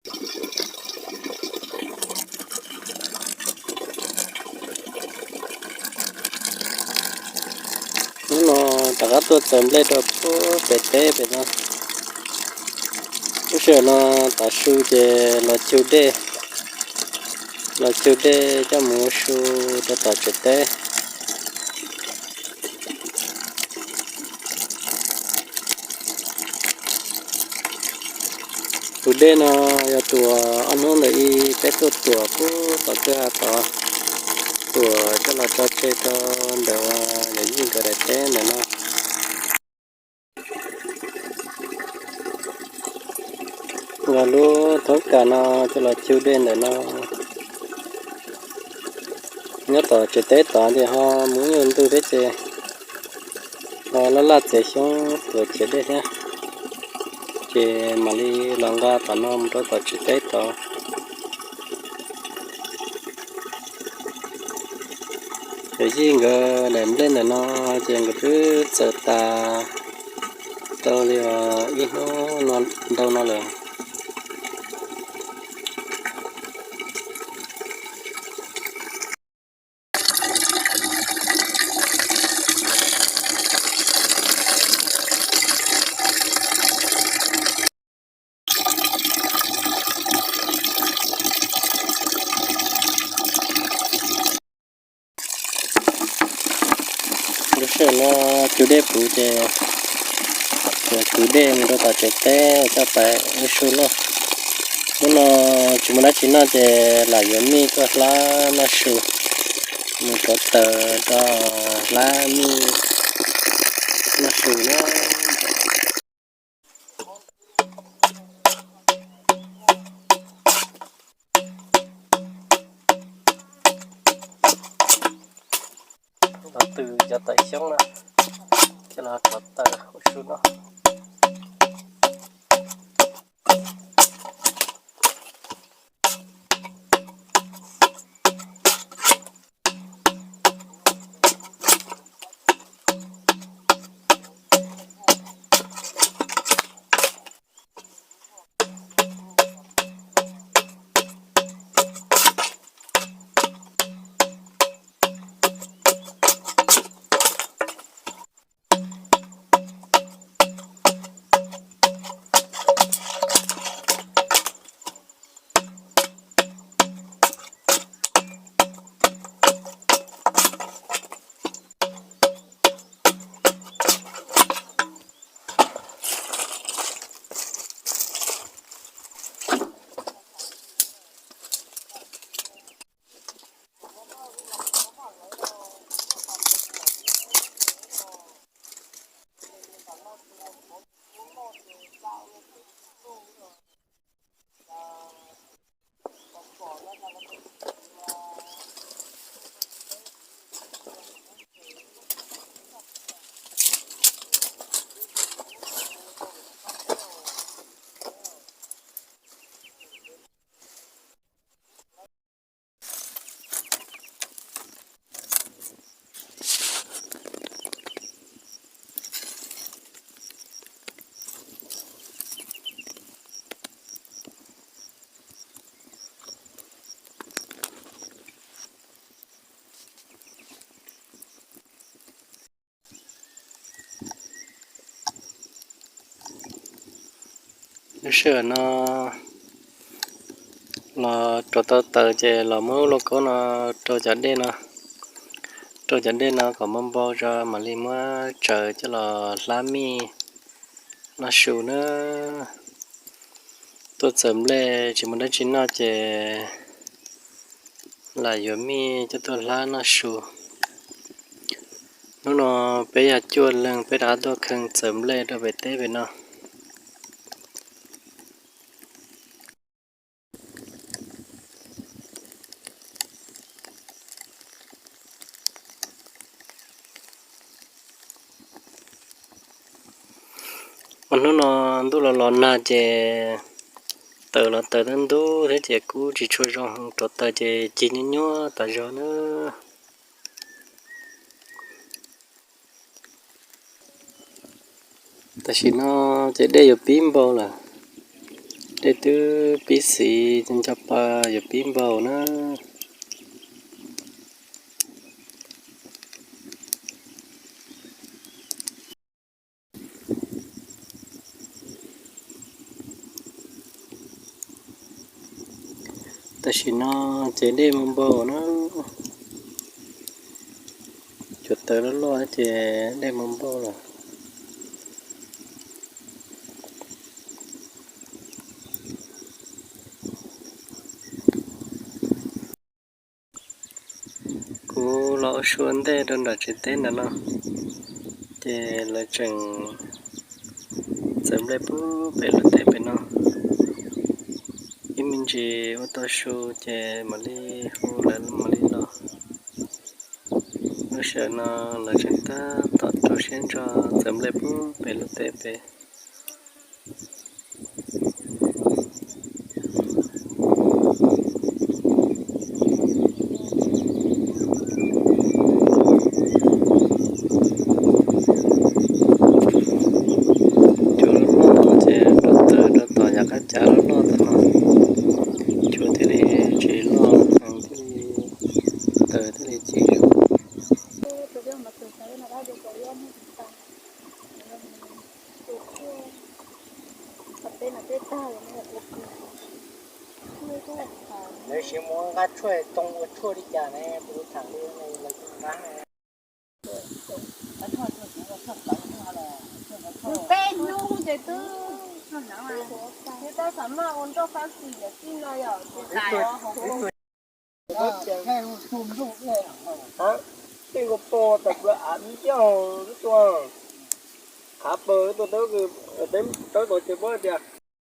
Hnub no rov qab tuaj txaws nplej rau pem teb pem no. Lub sij hawm no tav su ces los cug dej, los cug dej coj mus ua su rau tom tsev teb. Tus dej no yog tus ob hnub ntawm ib peb tuaj tuam pub tom kwj ha tod, tuam coj los tso tseg rau ntawm uas yawm yij nkawd daim teb ntawm no. Nkawd lub thoob kas no coj los cug dej ntawm no. Nyob tom tsev teb tod ces ho mus nyuag ntug thiab ces ho laj laj txiav xyoob tuam txiav dej thiab. Ces mam li los nqa tom no mus rau tom tsev teb tod. Yawm yij nkawd daim nplej ntawm no ces nkawd twb txaws tas tau li ib hnub ntau no lawm. Lub sij hawm no cug dej puv ces kuv kwv dej mus rau tom tsev teb coj pais ua su noj. Hnub no tsis muaj dab tsi noj ces lam yuav mij tuaj hlab noj su, mus rauv taws rau hlab mij noj su na. Los tws cov taws xyoob na, coj los rauv taws ua su noj. Lub sij hawm no los rauv tau taws ces los muab lub lauj kaub no rau cov dej no, rau cov dej no kom npau npau tso mam li muab tsaws coj los hlab mij noj su na. Tuaj txawm nplej tsis muaj dab tsi noj ces lam yuav mij coj tuaj hlab noj su. Hnub no peb yog cuaj leeg peb rov qab tuaj kheej txawm nplej rau pem teb pem no. Ua hnub no ntuj los los nag ces taws los taws ntub ntub thiab ces kuj tsis tshua zoo, rauv taws ces cig nyuaj nyuaj tas zog na. Tam sim no ces dej yuav pib npau lawm. Dej twb pib xiv, nco pa yuav pib npau na. Tam sim no ces dej mus npau na, cua taws loj loj ces dej mus npau lawm. Kuv los ua su ua ntej rau nram tsev teb ntawm no, ces lawv tseem txawv nplej pub pem lub teb pem no. Ib me ntsis ua tau su ces mam li hu lawv mam li los. Lub sij hawm no lawv tseem tab tom rau siab ntso txawv nplej pub pem lub teb pem. Cua loj loj ces rau taws rau tom yav qab cav loj loj tom no, cua thiaj li tsis loj, thiaj li taws thiaj li ci. Lawv siv mus nqa tshuaj too ua tshuaj li cas ne, kuv tham li lawv kuj nqa. Peb hnub ces twb, twb tab tom maj ua nroj fab xis yam tij no yom. Tej nkaus pog tas plaws av ncauj lub tuaj, qhav plaws lub tuaj, tawb tau ces puab tias